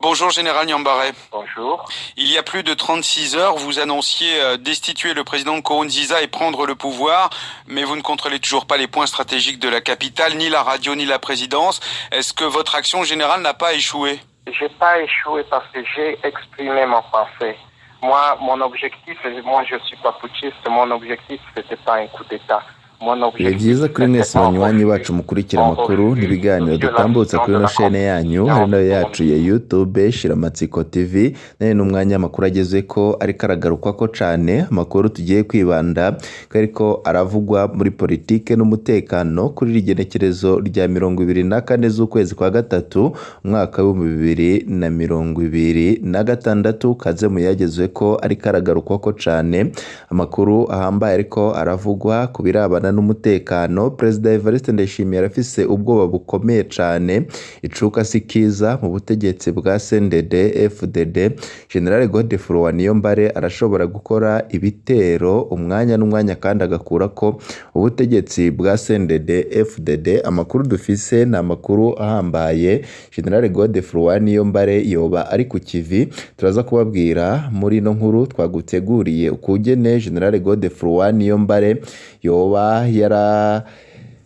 Bonjour Général Niyombare. Bonjour. Il y a plus de 36 heures, vous annonciez destituer le président Nkurunziza et prendre le pouvoir, mais vous ne contrôlez toujours pas les points stratégiques de la capitale, ni la radio, ni la présidence. Est-ce que votre action générale n'a pas échoué? J'ai pas échoué parce que j'ai exprimé ma pensée. Moi, mon objectif, moi je suis pas putschiste, mon objectif c'était pas un coup d'État. Bihe byiza kuri mwese banywanyi bacu mukurikira amakuru n'ibiganiro dutambutsa kuri ino shene yanyu, hari nayo yacu ya YouTube Shiramatsiko TV. Nayo ni umwanya amakuru ageze ko ariko aragarukwako cane, amakuru tugiye kwibanda ko ariko aravugwa muri politike n'umutekano kuri iri genekerezo rya 24 z'ukwezi kwa gatatu umwaka w'2026. Kaze muyagezwe ko ariko aragarukwako cane, amakuru ahambaye ariko aravugwa ku birabana n'umutekano. Perezida Evariste Ndayishimiye arafise ubwoba bukomeye cane, icuka si kiza mu butegetsi bwa CNDD FDD. General Godefroid Niyombare arashobora gukora ibitero umwanya n'umwanya kandi agakurako ubutegetsi bwa CNDD FDD. Amakuru dufise ni amakuru ahambaye. General Godefroid Niyombare yoba ari ku kivi, turaza kubabwira muri ino nkuru twaguteguriye ukugene General Godefroid Niyombare yoba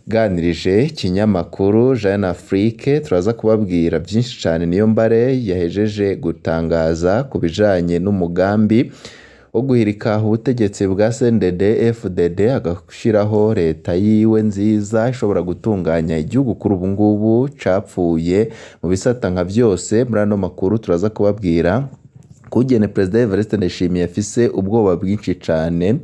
yaraganirije ikinyamakuru Jeune Afrique. Turaza kubabwira byinshi cane Niyombare yahejeje gutangaza ku bijanye n'umugambi wo guhirika ubutegetsi bwa CNDD FDD agashiraho leta yiwe nziza ishobora gutunganya igihugu kuri ubu ngubu capfuye mu bisata nka vyose. Muri ano makuru turaza kubabwira kugene Perezida Evariste Ndayishimiye afise ubwoba bwinshi cane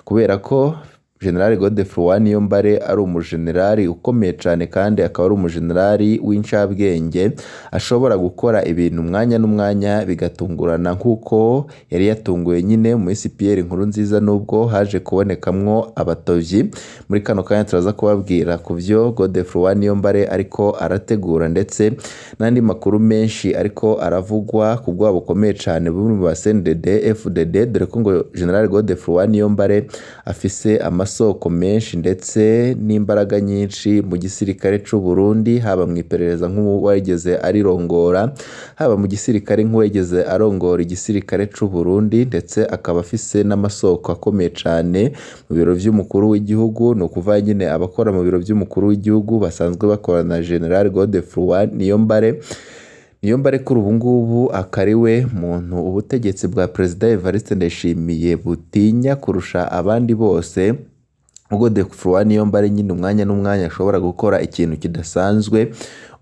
kubera ko General Godefroid Niyombare ari umujenerali ukomeye cane kandi akaba ari umujenerali w'incabwenge, ashobora gukora ibintu umwanya n'umwanya bigatungurana nk'uko yari yatunguye nyine mu isi Pierre Nkurunziza, nubwo haje kubonekamwo abatovyi. Muri kano kanya turaza kubabwira ku vyo Godefroid Niyombare ariko arategura ndetse n'andi makuru menshi ariko aravugwa ku bwoba bukomeye cane buri mu ba CNDD FDD, dore ko ngo General Godefroid Niyombare afise amasoko menshi ndetse n'imbaraga nyinshi mu gisirikare c'u Burundi, haba mu iperereza nk'uwigeze arirongora, haba mu gisirikare nk'uwigeze arongora igisirikare c'u Burundi, ndetse akaba afise n'amasoko akomeye cane mu biro vy'umukuru w'igihugu. Ni ukuvuga nyine abakora mu biro vy'umukuru w'igihugu basanzwe bakorana na General Godefroid Niyombare. Niyombare kuri ubu ngubu akaba muntu ubutegetsi bwa Perezida Evariste Ndayishimiye butinya kurusha abandi bose. Godefroid Niyombare nyine umwanya n'umwanya ashobora gukora ikintu kidasanzwe.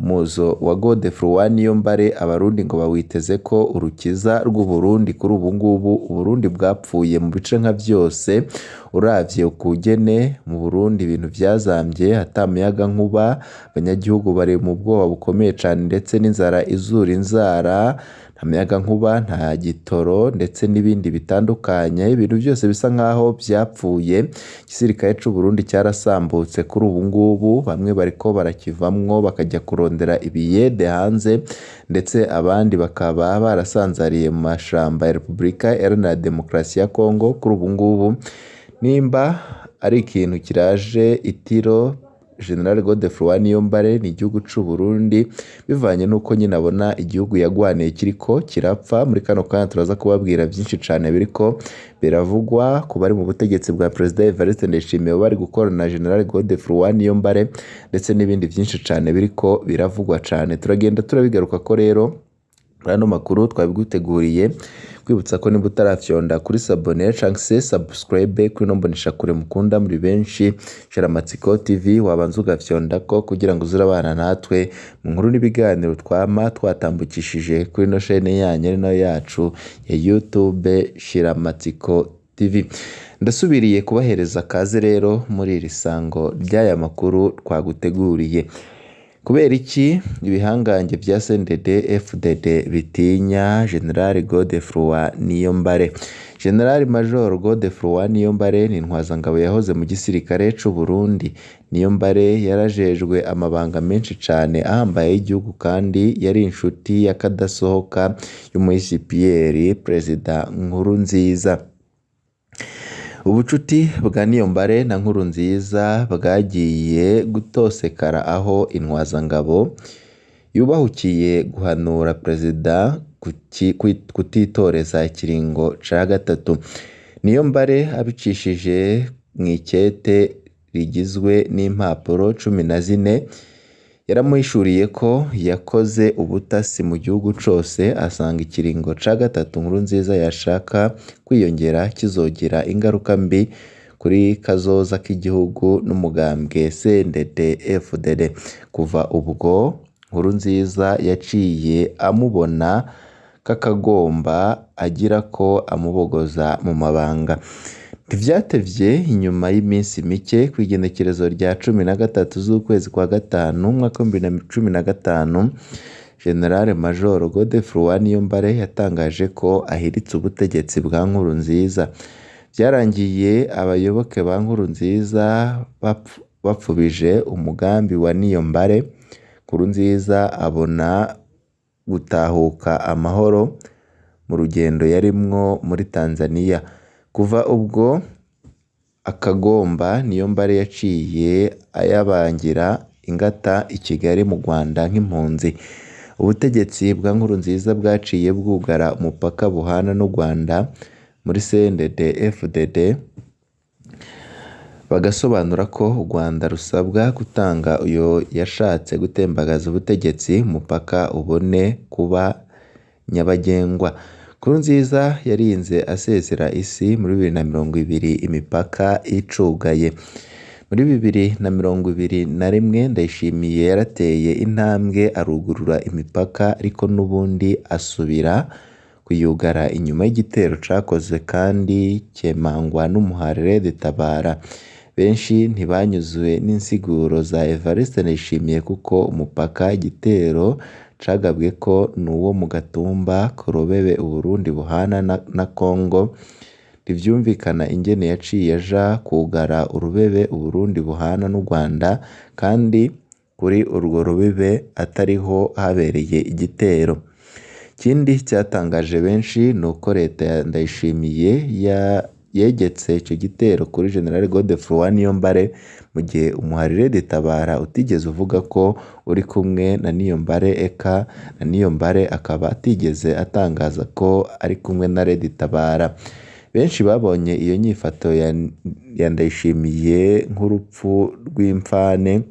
Umuzo wa Godefroid Niyombare abarundi ngo bawiteze ko urukiza rw'u Burundi. Kuri ubu ngubu Uburundi bwapfuye mu bice nka vyose, uravye ukugene mu Burundi ibintu vyazamvye, ata muyaga nkuba, abanyagihugu bari mu bwoba bukomeye cane ndetse n'inzara izura inzara, nta muyaga nkuba, nta gitoro ndetse n'ibindi bitandukanye, ibintu byose bisa nkaho vyapfuye. Igisirikare c'u Burundi cyarasambutse kuri ubu ngubu, bamwe bariko barakivamwo bakajya kurondera ibiyede hanze, ndetse abandi bakaba barasanzariye mu mashamba ya Repubulika Iharanira Demokarasi ya Kongo. Kuri ubu ngubu nimba ari ikintu kiraje itiro General Godefroid Niyombare ni igihugu c'u Burundi, bivanye n'uko nyine abona igihugu yagwaniye kiriko kirapfa. Muri kano kanya turaza kubabwira byinshi cane biriko biravugwa ku bari mu butegetsi bwa Perezida Evariste Ndayishimiye bari gukorana na General Godefroid Niyombare, ndetse n'ibindi byinshi cane biriko biravugwa cane. Turagenda turabigaruka ko rero muri ano makuru twabiguteguriye, kwibutsa ko niba utarafyonda kuri sabone canke se subscribe kuri ino mboneshakure mukunda muri benshi Shiramatsiko TV, wabanza ugafyondako kugira ngo uze urabana natwe mu nkuru n'ibiganiro twama twatambukishije kuri ino shene yanyu ari nayo yacu ya YouTube Shiramatsiko TV. Ndasubiriye kubahereza kaze rero muri iri sango ry'aya makuru twaguteguriye. Kubera iki ibihangange vya CNDD FDD bitinya General Godefroid Niyombare? General Major Godefroid Niyombare ni intwazangabo yahoze mu gisirikare c'u Burundi. Niyombare yarajejwe amabanga menshi cane ahambaye y'igihugu kandi yari inshuti y'akadasohoka y'umuhisi Pierre Perezida Nkurunziza. Ubucuti bwa Niyombare na Nkurunziza bwagiye gutosekara aho intwazangabo yubahukiye guhanura perezida kutitoreza ikiringo ca gatatu. Niyombare abicishije mw'ikete rigizwe n'impapuro 14 yaramuhishuriye ko yakoze ubutasi mu gihugu cose, asanga ikiringo ca gatatu Nkurunziza yashaka kwiyongera kizogira ingaruka mbi kuri kazoza k'igihugu n'umugambwe CNDD-FDD. Kuva ubwo Nkurunziza yaciye amubona kakagomba agira ko amubogoza mu mabanga. Ntivyatevye, inyuma y'iminsi mike, kw'igenekerezo rya 13 z'ukwezi kwa gatanu umwaka w'2015, General Major Godefroid Niyombare yatangaje ko ahiritse ubutegetsi bwa Nkurunziza. Vyarangiye abayoboke ba Nkurunziza bapfubije umugambi wa Niyombare, Nkurunziza abona gutahuka amahoro mu rugendo yarimwo muri Tanzania. Kuva ubwo akagomba Niyombare yaciye ayabangira ingata i Kigali mu Rwanda nk'impunzi. Ubutegetsi bwa Nkurunziza bwaciye bwugara umupaka buhana n'u Rwanda muri CNDD-FDD, bagasobanura ko u Rwanda rusabwa gutanga uyo yashatse gutembagaza ubutegetsi, umupaka ubone kuba nyabagendwa. Nkurunziza yarinze asezera isi muri 2020 imipaka icugaye. Muri 2021 Ndayishimiye yarateye intambwe arugurura imipaka, ariko n'ubundi asubira kuyugara inyuma y'igitero cakozwe kandi cemangwa n'umuharire Tabara. Benshi ntibanyuzwe n'insiguro za Evariste Ndayishimiye kuko umupaka igitero cagabweko n'uwo mu Gatumba ku rubebe Uburundi buhana na Congo. Ntivyumvikana ingene yaciye aja kwugara urubebe Uburundi buhana n'u Rwanda kandi kuri urwo rubibe atariho habereye igitero. Ikindi cyatangaje benshi nuko leta ya Ndayishimiye yegetse ico gitero kuri General Godefroid Niyombare, mu gihe umuharire Tabara utigeze uvuga ko uri kumwe na Niyombare, eka na Niyombare akaba atigeze atangaza ko ari kumwe na Tabara. Benshi babonye iyo nyifato ya Ndayishimiye nk'urupfu rw'imfane.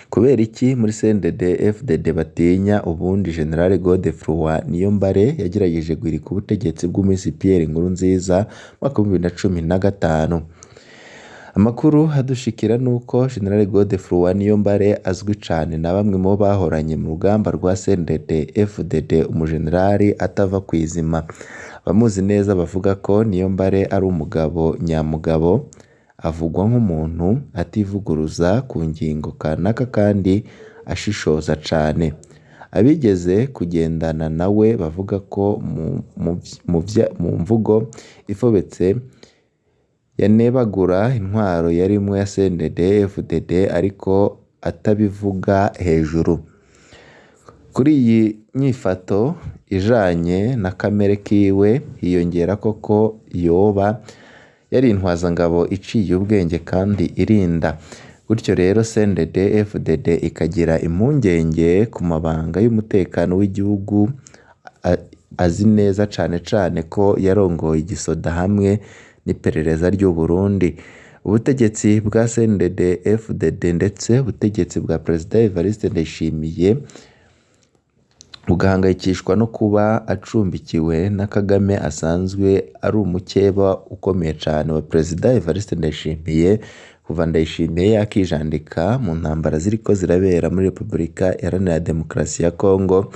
Kubera iki muri CNDD-FDD batinya ubundi General Godefroid Niyombare yagerageje guhirika ubutegetsi bw'umwisi Pierre Nkurunziza mu mwaka w'2015? Amakuru adushikira nuko General Godefroid Niyombare azwi cane na bamwe mu bo bahoranye mu rugamba rwa CNDD-FDD, umujenerali atava kw'izima. Abamuzi neza bavuga ko Niyombare ari umugabo nyamugabo, avugwa nk'umuntu ativuguruza ku ngingo kanaka kandi ashishoza cane. Abigeze kugendana nawe bavuga ko mu mvugo ifobetse yanebagura intwaro yarimwo ya CNDD-FDD ariko atabivuga hejuru. Kuri iyi nyifato ijanye na kamere kiwe hiyongerako ko yoba yari intwazangabo iciye ubwenge kandi irinda. Gutyo rero CNDD-FDD ikagira impungenge ku mabanga y'umutekano w'igihugu azi neza cane cane ko yarongoye igisoda hamwe n'iperereza ry'u Burundi. Ubutegetsi bwa CNDD-FDD ndetse ubutegetsi bwa Perezida Evariste Ndayishimiye bugahangayikishwa no kuba acumbikiwe na Kagame asanzwe ari umukeba ukomeye cane wa Perezida Evariste Ndayishimiye kuva Ndayishimiye yakijandika mu ntambara ziriko zirabera muri Repubulika Iharanira Demokarasi ya Kongo,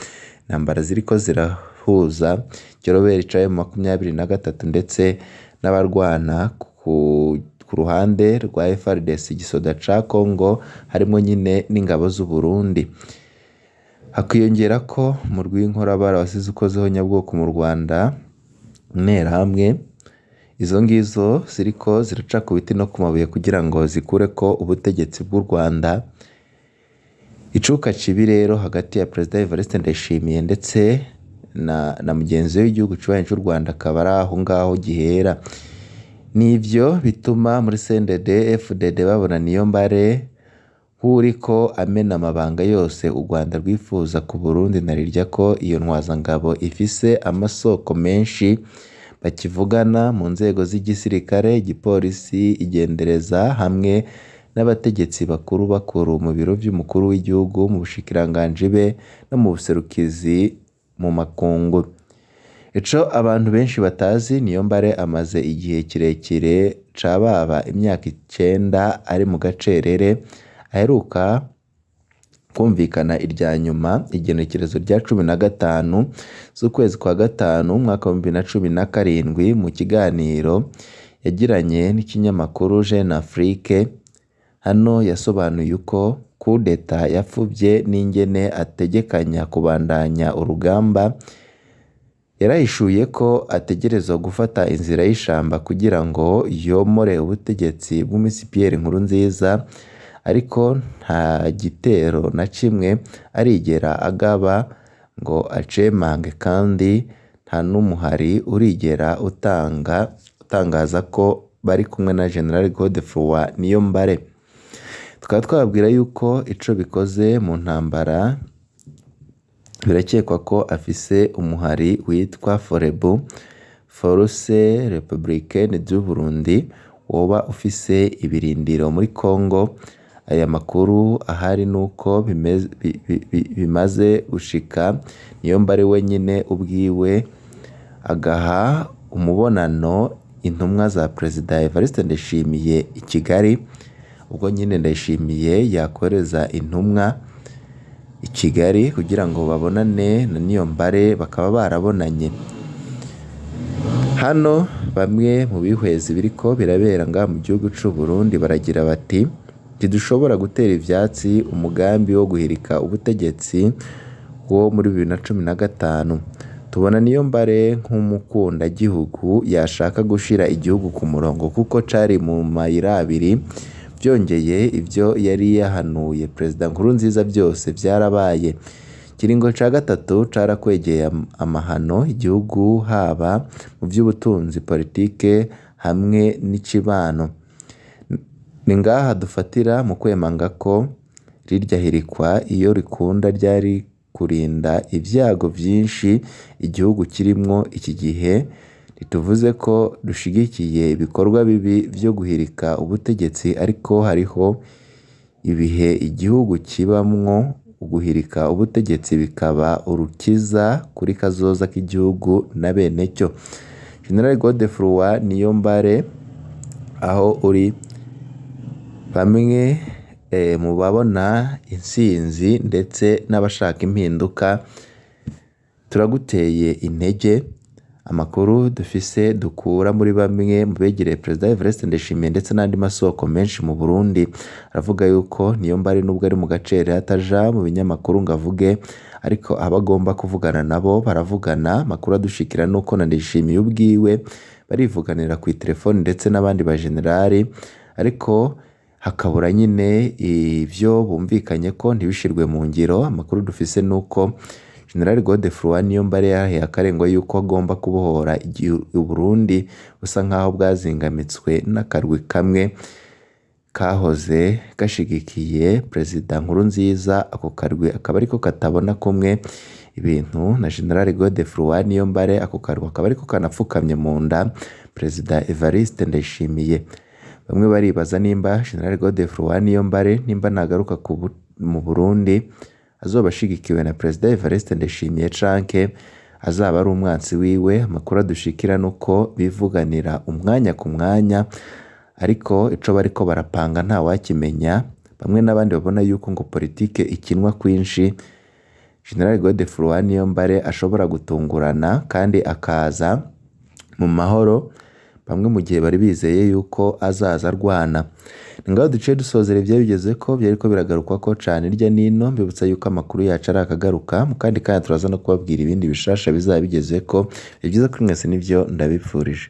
intambara ziriko zirahuza Kiroberi ca M23 ndetse n'abarwana ku ruhande rwa FARDC igisoda ca Kongo harimo nyine n'ingabo z'u Burundi. Hakiyongera ko mu rw'inkorabara wasize ukozeho nyabwoko mu Rwanda Interahamwe izo ngizo ziriko ziraca ku biti no ku mabuye kugira ngo zikureko ubutegetsi bw'u Rwanda. Icuka cibi rero hagati ya Perezida Evariste Ndayishimiye ndetse na mugenzi we w'igihugu kibanyi c'u Rwanda akaba ari aho ngaho gihera. Nivyo bituma muri CNDD-FDD babona Niyombare Nk'uwuriko amena amabanga yose u Rwanda rwifuza ku Burundi, narirya ko iyo ntwazangabo ifise amasoko menshi bakivugana mu nzego z'igisirikare, igipolisi, igendereza hamwe n'abategetsi bakuru bakuru mu biro vy'umukuru w'igihugu, mu bushikiranganji be no mu buserukizi mu makungu. Ico abantu benshi batazi, Niyombare amaze igihe kirekire cababa imyaka 9 ari mu gacerere, aheruka kumvikana irya nyuma igenekerezo rya 15 z'ukwezi kwa gatanu umwaka wa 2017 mu kiganiro yagiranye n'ikinyamakuru Jeune Afrique. Hano yasobanuye uko kudeta yapfuvye n'ingene ategekanya kubandanya urugamba. Yarahishuye ko ategerezwa gufata inzira y'ishamba kugira ngo yomore ubutegetsi bw'umisi Pierre Nkurunziza, ariko nta gitero na kimwe arigera agaba ngo acemange, kandi nta n'umuhari urigera utangaza ko bari kumwe na General Godefroid Niyombare. Tukaba twababwira yuko ico bikoze mu ntambara birakekwa ko afise umuhari witwa Forebu, Force Republicaine du Burundi, woba ufise ibirindiro muri Congo. Aya makuru ahari nuko bimaze gushika Niyombare wenyene ubwiwe agaha umubonano intumwa za Perezida Evariste Ndayishimiye i Kigali. Ubwo nyine Ndayishimiye yakohereza intumwa i Kigali kugira ngo babonane na Niyombare, bakaba barabonanye. Hano bamwe mu bihwezi biriko birabera ngaha mu gihugu c'u Burundi baragira bati: ntidushobora gutera ivyatsi umugambi wo guhirika ubutegetsi wo muri 2015. Tubona Niyombare nk'umukundagihugu yashaka gushira igihugu ku murongo kuko cari mu mayira abiri. Vyongeye, ivyo yari yahanuye Perezida Nkurunziza vyose vyarabaye. Ikiringo ca gatatu carakwegeye amahano igihugu, haba mu vy'ubutunzi, politike hamwe n'icibano. Ni ngaha dufatira mu kwemanga ko rirya hirikwa iyo rikunda ryari kurinda ivyago vyinshi igihugu kirimwo iki gihe. Ntituvuze ko dushigikiye ibikorwa bibi vyo guhirika ubutegetsi, ariko hariho ibihe igihugu kibamwo uguhirika ubutegetsi bikaba urukiza kuri kazoza k'igihugu na benecyo. General Godefroid Niyombare, aho uri, bamwe mu babona intsinzi ndetse n'abashaka impinduka, turaguteye intege. Amakuru dufise dukura muri bamwe mu begereye Perezida Evariste Ndayishimiye ndetse n'andi masoko menshi mu Burundi aravuga yuko Niyombare nubwo ari mu gacerere ataja mu binyamakuru ngo avuge, ariko abo agomba kuvugana nabo baravugana. Amakuru adushikira nuko na Ndayishimiye ubwiwe barivuganira kw'iterefoni ndetse n'abandi bajenerali, ariko hakabura nyine ivyo bumvikanye ko ntibishirwe mu ngiro. Amakuru dufise nuko General Godefroid Niyombare yarahiye akarengwa yuko agomba kubohora Uburundi busa nkaho bwazingamitswe n'akarwi kamwe kahoze gashigikiye Perezida Nkurunziza. Ako karwi akaba ariko katabona kumwe ibintu na General Godefroid Niyombare, ako karwi akaba ariko kanapfukamye mu nda Perezida Evariste Ndayishimiye. Bamwe baribaza nimba General Godefroid Niyombare nimba nagaruka mu Burundi azoba ashigikiwe na Perezida Evariste Ndayishimiye canke azaba ari umwansi wiwe. Amakuru adushikira nuko bivuganira umwanya ku mwanya, ariko ico bariko barapanga ntawakimenya. Bamwe n'abandi babona yuko ngo politike ikinwa kwinshi, General Godefroid Niyombare ashobora gutungurana kandi akaza mu mahoro, bamwe mu gihe bari bizeye yuko azaza arwana. Ni ngaho duciye dusozera ivyari bigezeko, vyariko biragarukwako cane hirya nino. Mbibutsa yuko amakuru yacu ari akagaruka, mu kandi kanya turaza no kubabwira ibindi bishasha bizaba bigezeko. Ivyiza kuri mwese nivyo ndabipfurije.